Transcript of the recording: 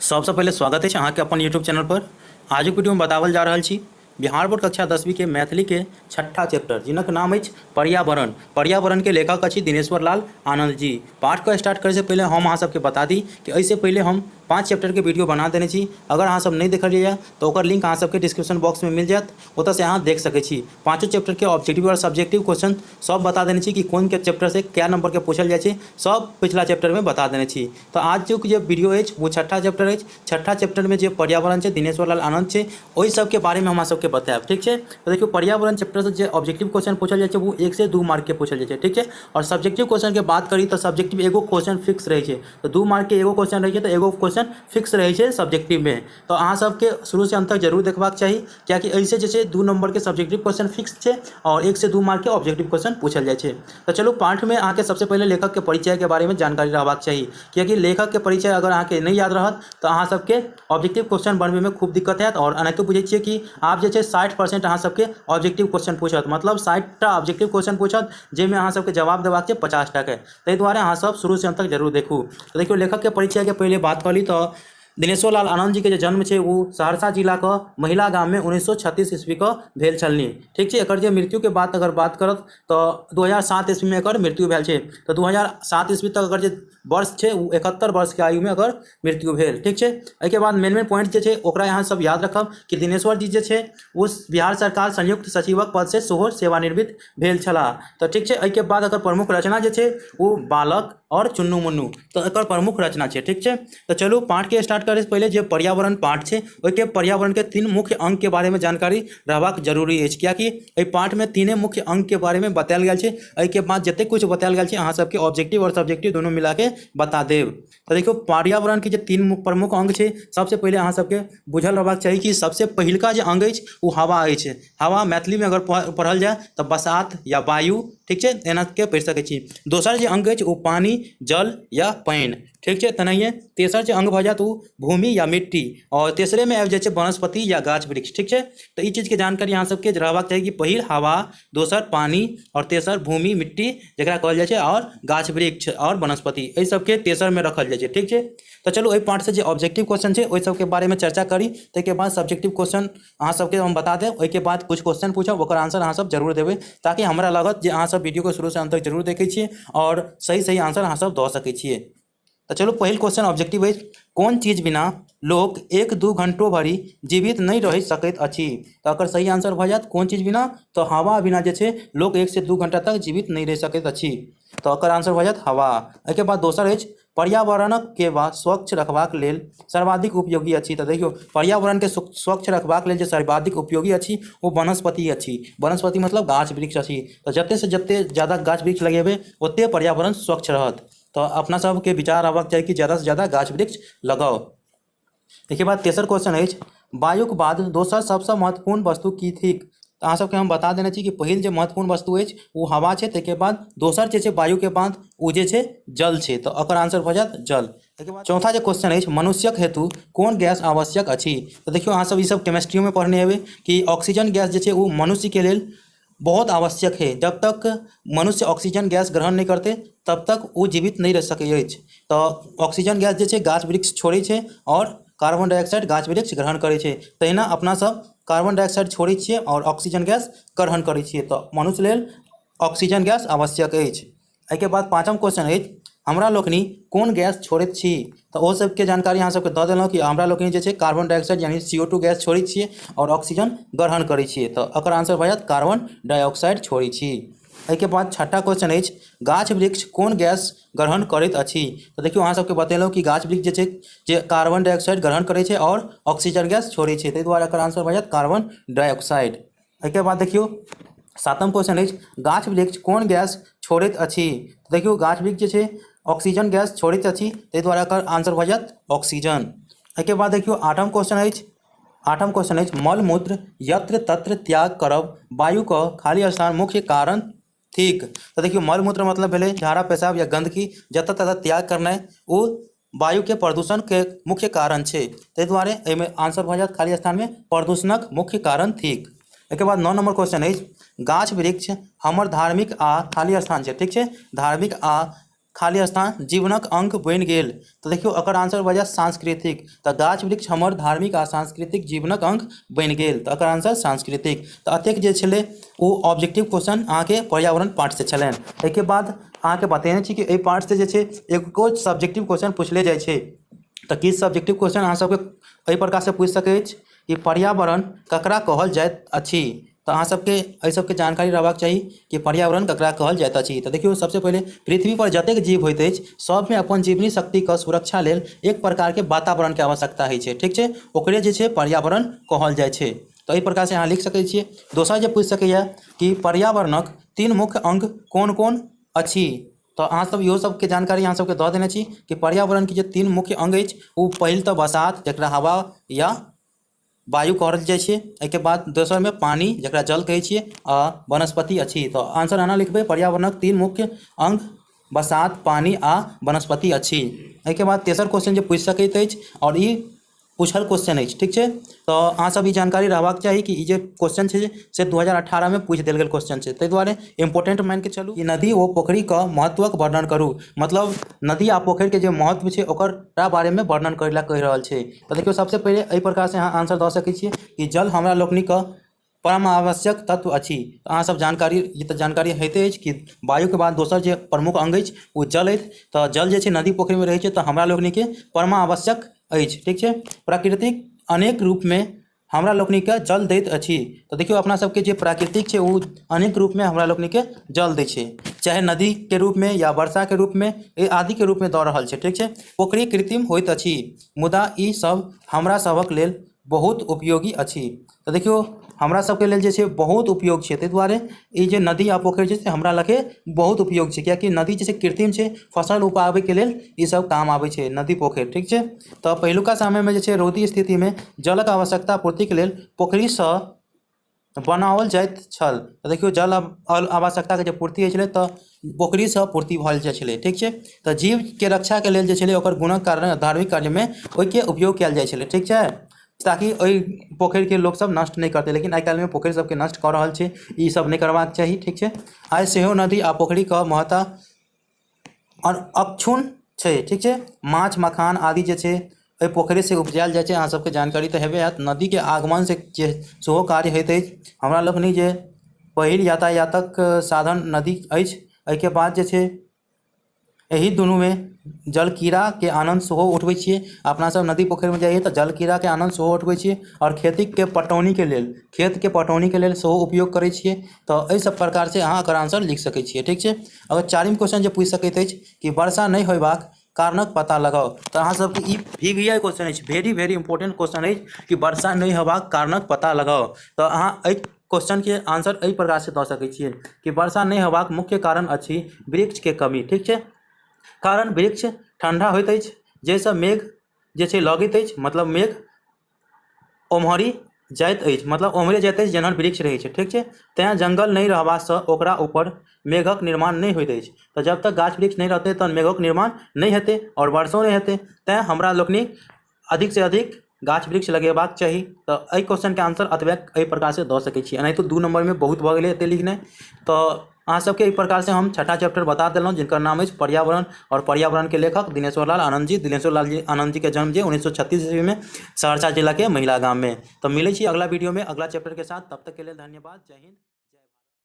सबसँ पहिले स्वागत अछि अहाँके अपन यूट्यूब चैनल पर। आजुक वीडियोमे बताओल जा रहल छी बिहार बोर्ड कक्षा 10वीं के मैथिली के छठा चैप्टर, जिनक नाम अछि पर्यावरण। पर्यावरण के लेखक अछि दिनेश्वर लाल आनंद जी। पाठ के स्टार्ट करे से पहिले हम अहाँ सबके बता दी कि एहिसँ पहिले हम 5 चैप्टर के वीडियो बना देने छी। अगर अहाँ सब नहि देखलियै तऽ ओकर लिंक अहाँ सबके डिस्क्रिप्शन बॉक्स में मिल जायत, ओतऽसँ अहाँ देख सकै छी। पाँचों चैप्टर के ऑब्जेक्टिव और सब्जेक्टिव क्वेश्चन सब बता देने छी कि कोन के चैप्टर से क्या नंबर के पूछल जाइ छै, सब पिछला चैप्टर में बता देने छी। तऽ आजुक जे वीडियो अछि वो छठा चैप्टर अछि। छठा चैप्टर में जे पर्यावरण छै, दिनेश्वर लाल आनंद छै, ओहि सबके बारे में हमरा सबके बतायब, ठीक छै। तऽ देखियौ, पर्यावरण चैप्टर से जे ऑब्जेक्टिव क्वेश्चन पूछल जाइ छै वो 1 से 2 मार्क के पूछल जाइ छै, ठीक छै। और सब्जेक्टिव क्वेश्चन के बात करी तऽ सब्जेक्टिव एगो क्वेश्चन फिक्स रहै छै, तऽ 2 मार्क के एगो क्वेश्चन रहै छै, तऽ एगो क्वेश्चन फिक्स रहै छै सब्जेक्टिव में। तऽ अहाँ सबके शुरू से अंत तक जरूर देखबाक चाही, कियाकि एहिसँ जे छै 2 नंबर के सब्जेक्टिव क्वेश्चन फिक्स छै और 1 से 2 मार्क के ऑब्जेक्टिव क्वेश्चन पूछल जाइ छै। तऽ चलू, पाठमे अहाँके सबसँ पहिले लेखकके परिचयके बारेमे जानकारी रहबाक चाही, कियाकि लेखकके परिचय अगर अहाँके नहि याद रहत तऽ अहाँ सबके ऑब्जेक्टिव क्वेश्चन बनबैमे खूब दिक्कत हैत। और एनाहितो बुझै छियै कि आब जे छै 60% अहाँ सबके ऑब्जेक्टिव क्वेश्चन पूछत, मतलब 60टा ऑब्जेक्टिव क्वेश्चन पूछत जाहिमे अहाँ सबके जवाब देबाक छै 50टाके। ताहि दुआरे अहाँ सब शुरू से अंत तक जरूर देखू। तऽ देखियौ, लेखकके परिचयके पहिले बात कऽ ली तऽ दिनेश्वर लाल आनंद जी के जे जन्म छै ओ सहरसा जिला के महिला गाम में 1936 ईस्वी के भेल छलनि, ठीक छै। एकर जे मृत्यु के बात अगर बात करत तऽ 2007 ईस्वी में एकर मृत्यु भेल छै। तऽ 2007 ईस्वी तक एकर जे वर्ष छै ओ 71 वर्ष के आयु में एकर मृत्यु भेल, ठीक छै। एहिके बाद मेन मेन पॉइंट जे छै ओकरा अहाँ सब याद रखब कि दिनेश्वर जी जे छै ओ बिहार सरकार संयुक्त सचिवक पद से सेहो सेवानिवृत्त भेल छलाह, तऽ ठीक छै। एहिके बाद एकर प्रमुख रचना जे छै ओ बालक और चुन्नू मुन्नू, तऽ एकर प्रमुख रचना छै, ठीक छै। तऽ चलू पाठके स्टार्ट करै से पहिले जे पर्यावरण पाठ छै ओहिके पर्यावरणके 3 मुख्य अंगके बारेमे जानकारी रहबाक जरूरी अछि, कियाकि एहि पाठमे तीने मुख्य अंगके बारेमे बतायल गेल छै। एहिके बाद जतेक किछु बतायल गेल छै अहाँ सबके ऑब्जेक्टिव और सब्जेक्टिव दोनों मिलाके बता देब। तऽ देखियौ, पर्यावरणके जे 3 प्रमुख अंग छै, सबसँ पहिले अहाँ सबके बुझल रहबाक चाही कि सबसँ पहिलका जे अंग अछि ओ हवा अछि। हवा मैथिलीमे अगर पढ़ल जाय तऽ बसात या वायु, ठीक छै, एना के पढ़ि सकै छी। दोसर जे अंग अछि ओ पानि, जल या पानि, ठीक छै। तेनाहिए तेसर जे अंग भऽ जायत ओ भूमि या मिट्टी, और तेसरेमे आबि जाइ छै वनस्पति या गाछ वृक्ष, ठीक छै। तऽ ई चीजके जानकारी अहाँ सबके रहबाक चाही कि पहिल हवा, दोसर पानि और तेसर भूमि मिट्टी जकरा कहल जाइ छै, और गाछ वृक्ष और वनस्पति, एहि सबके तेसरमे रखल जाइ छै, ठीक छै। तऽ चलू एहि पाठसँ जे ऑब्जेक्टिव क्वेश्चन छै ओहि सबके बारेमे चर्चा करी, ताहिके बाद सब्जेक्टिव क्वेश्चन अहाँ सबके हम बता देब। ओहिके बाद कुछ क्वेश्चन पूछब, ओकर आंसर अहाँ सब जरूर देबै, ताकि हमरा लागत जे अहाँ सब वीडियोके शुरूसँ अंत तक जरूर देखै छियै और सही सही आंसर अहाँ सब दऽ सकै छियै। तऽ चलू पहिल क्वेश्चन ऑब्जेक्टिव अछि, कोन चीज बिना लोक 1-2 घंटो भरि जीवित नहि रहि सकैत अछि? तऽ एकर सही आंसर भऽ जायत कोन चीज बिना, तऽ हवा बिना जे छै लोक 1 से 2 घंटा तक जीवित नहि रहि सकैत अछि, तऽ एकर आंसर भऽ जायत हवा। एहिके बाद दोसर अछि, पर्यावरणक के स्वच्छ रखबाक लेल सर्वाधिक उपयोगी अछि। तऽ देखियौ, पर्यावरणके स्वच्छ रखबाक लेल जे सर्वाधिक उपयोगी अछि ओ वनस्पति अछि। वनस्पति मतलब गाछ वृक्ष अछि। तऽ जतेक से जतेक ज्यादा गाछ वृक्ष लगेबै ओतेक पर्यावरण स्वच्छ रहत। तऽ अपना सबके विचार रहबाक चाही कि ज्यादासँ ज्यादा गाछ वृक्ष लगाउ। एहिके बाद तेसर क्वेश्चन अछि, वायुक बाद दोसर सबसँ महत्वपूर्ण वस्तु की थिक? तऽ अहाँ सबके हम बता देने छी कि पहिल जे महत्वपूर्ण वस्तु अछि ओ हवा छै, ताहिके बाद दोसर जे छै वायुके बाद ओ जे छै जल छै, तऽ एकर आंसर भऽ जायत जल। ताहिके बाद चौथा जे क्वेश्चन अछि, मनुष्यक हेतु कोन गैस आवश्यक अछि? तऽ देखियौ, अहाँ सब ई सब केमिस्ट्रियोमे पढ़ने हेबै कि ऑक्सीजन गैस जे छै ओ मनुष्यके लेल बहुत आवश्यक है। जब तक मनुष्य ऑक्सीजन गैस ग्रहण नहि करतै तब तक ओ जीवित नहि रहि सकै अछि। तऽ ऑक्सीजन गैस जे छै गाछ वृक्ष छोड़ै छै आओर कार्बन डाइऑक्साइड गाछ वृक्ष ग्रहण करै छै। तहिना अपना सब कार्बन डाइऑक्साइड छोड़ै छियै आओर ऑक्सीजन गैस ग्रहण करै छियै, तऽ मनुष्य लेल ऑक्सीजन गैस आवश्यक अछि। एहिके बाद पाँचम क्वेश्चन अछि, हमरा लोकनि कोन गैस छोड़ैत छी? तऽ ओ सबके जानकारी अहाँ सबके दऽ देलहुँ कि हमरा लोकनि जे छै कार्बन डाइऑक्साइड यानी CO2 gas छोड़ै छियै आओर ऑक्सीजन ग्रहण करै छियै, तऽ एकर आंसर भऽ जायत कार्बन डाइऑक्साइड छोड़ै छी। एहिके बाद छठा क्वेश्चन अछि, गाछ वृक्ष कोन गैस ग्रहण करैत अछि? तऽ देखियौ, अहाँ सबके बतेलहुँ कि गाछ वृक्ष जे छै जे कार्बन डाइऑक्साइड ग्रहण करै छै आओर ऑक्सीजन गैस छोड़ै छै, ताहि दुआरे एकर आंसर भऽ जायत कार्बन डाइऑक्साइड। एहिके बाद देखियौ सातम क्वेश्चन अछि, गाछ वृक्ष कोन गैस छोड़ैत अछि? देखियौ, गाछ वृक्ष जे छै ऑक्सीजन गैस छोड़ैत अछि, ताहि दुआरे एकर आंसर भऽ जायत ऑक्सीजन। एहिके बाद देखियौ आठम क्वेश्चन अछि, आठम क्वेश्चन अछि, मलमूत्र यत्र तत्र त्याग करब वायुके खाली स्थान मुख्य कारण थिक। तऽ देखियौ, मलमूत्र मतलब भेलै झाड़ा पेशाब या गंदगी जतऽ ततऽ त्याग करनाइ ओ वायुके प्रदूषणके मुख्य कारण छै, ताहि दुआरे एहिमे आंसर भऽ जायत खाली स्थानमे प्रदूषणक मुख्य कारण थिक। एहिके बाद 9 नंबर क्वेश्चन अछि, गाछ वृक्ष हमर धार्मिक आ खाली स्थान छै, ठीक छै, धार्मिक आ खाली स्थान जीवनक अंग बनि गेल। तऽ देखियौ एकर आंसर भऽ जायत सांस्कृतिक। तऽ गाछ वृक्ष हमर धार्मिक आ सांस्कृतिक जीवनक अंग बनि गेल, तऽ एकर आंसर सांस्कृतिक। तऽ एतेक जे छलै ओ ऑब्जेक्टिव क्वेश्चन अहाँके पर्यावरण पाठसँ छलनि। एहिके बाद अहाँके बतेने छी कि एहि पाठसँ जे छै एगो सब्जेक्टिव क्वेश्चन पुछले जाइ छै। तऽ किछु सब्जेक्टिव क्वेश्चन अहाँ सबके एहि प्रकारसँ पूछि सकै अछि कि पर्यावरण ककरा कहल जाइत अछि। तऽ अहाँ सबके एहि सबके जानकारी रहबाक चाही कि पर्यावरण ककरा कहल जाइत अछि। तऽ देखियौ सबसे पहिले पृथ्वी पर जतेक जीव होइत अछि सबमे अपन जीवनी शक्तिके सुरक्षा लेल एक प्रकारके वातावरणके आवश्यकता होइ छै, ठीक छै, ओकरे जे छै पर्यावरण कहल जाइ छै। तऽ एहि प्रकारसँ अहाँ लिख सकै छियै। दोसर जे पूछि सकैए कि पर्यावरणक तीन मुख्य अंग कोन कोन अछि। तऽ अहाँ सब इहो सबके जानकारी अहाँ सबके दऽ देने छी कि पर्यावरणके जे तीन मुख्य अंग अछि ओ पहिल तऽ बसात, जकरा हवा या वायु कहल जाइ छै, एहिके बाद दोसरमे पानि जकरा जल कहै छियै, आ वनस्पति अछि। तऽ आंसर एना लिखबै, पर्यावरणक तीन मुख्य अंग बसात, पानि आ वनस्पति अछि। एहिके बाद तेसर क्वेश्चन जे पूछि सकैत अछि आओर ई पूछल क्वेश्चन अछि, ठीक छै। तऽ अहाँ सब ई जानकारी रहबाक चाही कि ई जे क्वेश्चन छै से 2018 में पूछि देल गेल क्वेश्चन छै, ताहि दुआरे इम्पोर्टेंट मानि के चलू। ई नदी ओ पोखरिके महत्वक वर्णन करू, मतलब नदी आ पोखरिके जे महत्व छै ओकरा बारेमे वर्णन करै लए कहि रहल छै। तऽ देखियौ सबसे पहिले एहि प्रकारसँ अहाँ आंसर दऽ सकै छियै कि जल हमरा लोकनिके परम आवश्यक तत्व अछि। तऽ अहाँ सब जानकारी, ई तऽ जानकारी होइते अछि कि वायुके बाद दोसर जे प्रमुख अंग अछि ओ जल अछि। तऽ जल जे छै नदी पोखरिमे रहै छै, तऽ हमरा लोकनिके परम आवश्यक अछि, ठीक छै। प्राकृतिक अनेक रूपमे हमरा लोकनिके जल दैत अछि। तऽ देखियौ अपना सबके जे प्राकृतिक छै ओ अनेक रूपमे हमरा लोकनिके जल दै छै, चाहे नदीके रूपमे या वर्षाके रूपमे, ए आदिके रूपमे दऽ रहल छै, ठीक छै। पोखरि कृत्रिम होइत अछि, मुदा ई सब हमरा सभक लेल बहुत उपयोगी अछि। तऽ देखियौ हमरा सबके लेल जे छै बहुत उपयोग छै, ताहि दुआरे ई जे नदी आ पोखरि छै से हमरा लगे बहुत उपयोग छै, कियाकि नदी जे छै कृत्रिम छै, फसल उगाबैके लेल ई सब काम आबै छै नदी पोखरि, ठीक छै। तऽ पहिलुका समयमे जे छै रौदी स्थितिमे जलक आवश्यकता पूर्तिके लेल पोखरिसँ बनाओल जाइत छल। तऽ देखियौ जल आवश्यकताके जे पूर्ति होइ छलै तऽ पोखरिसँ पूर्ति भऽ जाइ छलै, ठीक छै। तऽ जीवके रक्षाके लेल जे छलै ओकर गुणक कारण धार्मिक कार्यमे ओहिके उपयोग कयल जाइ छलै, ठीक छै, ताकि ओहि पोखरिके लोकसब नष्ट नहि करतै। लेकिन आइ काल्हिमे पोखरि सबके नष्ट कऽ रहल छै, ई सब नहि करबाक चाही, ठीक छै। आइ सेहो नदी आ पोखरिके महत्ता अक्षुण्ण छै, ठीक छै। माछ मखान आदि जे छै एहि पोखरिसँ उपजायल जाइ छै, अहाँ सबके जानकारी तऽ हेबे हैत। नदीके आगमनसँ जे सेहो कार्य होइत अछि। हमरा लोकनि जे पहिल यातायातक साधन नदी अछि, एहिके बाद जे छै एहि दुनूमे जल कीड़ाके आनन्द सेहो उठबै छियै। अपना सब नदी पोखरिमे जाइए तऽ जल कीड़ाके आनन्द सेहो उठबै छियै, आओर खेतीके पटौनीके लेल, खेतके पटौनीके लेल सेहो उपयोग करै छियै। तऽ एहि सब प्रकारसँ अहाँ एकर आंसर लिख सकै छियै, ठीक छै। अगर चारिम क्वेश्चन जे पूछि सकैत अछि कि वर्षा नहि होयबाक कारणक पता लगाउ, तऽ अहाँ सबके ई VVI question अछि, भेरी भेरी इम्पोर्टेंट क्वेश्चन अछि कि वर्षा नहि होयबाक कारणक पता लगाउ। तऽ अहाँ एहि क्वेश्चनके आंसर एहि प्रकारसँ दऽ सकै छियै कि वर्षा नहि होयबाक मुख्य कारण अछि वृक्षके कमी, ठीक छै। कारण वृक्ष ठण्डा होइत अछि, जाहिसँ मेघ जे छै लगैत अछि, मतलब मेघ ओम्हरी जाइत अछि, मतलब ओम्हरे जाइत अछि जेना वृक्ष रहै छै, ठीक छै। तैँ जंगल नहि रहबासँ ओकरा ऊपर मेघक निर्माण नहि होइत अछि। तऽ जब तक गाछ वृक्ष नहि रहतै तहन मेघक निर्माण नहि हेतै आओर वर्षो नहि हेतै। तैँ हमरा लोकनि अधिकसँ अधिक गाछ वृक्ष लगेबाक चाही। तऽ एहि क्वेश्चनके आंसर एतबे एहि प्रकारसँ दऽ सकै छी, एनाहितो 2 नम्बरमे बहुत भऽ गेलै एते लिखनाइ। तऽ अहाँ सबके एहि प्रकारसँ हम छठा चैप्टर बता देलहुँ, जिनकर नाम अछि पर्यावरण, और पर्यावरणके लेखक दिनेश्वर लाल आनंद जी। दिनेश्वर लाल जी आनंद जी के जन्म जे 1936 ईस्वी में सहरसा जिला के महिला गाम में। तऽ मिलै छी अगला वीडियो में अगला चैप्टर के साथ, तब तक के लेल धन्यवाद, जय हिंद।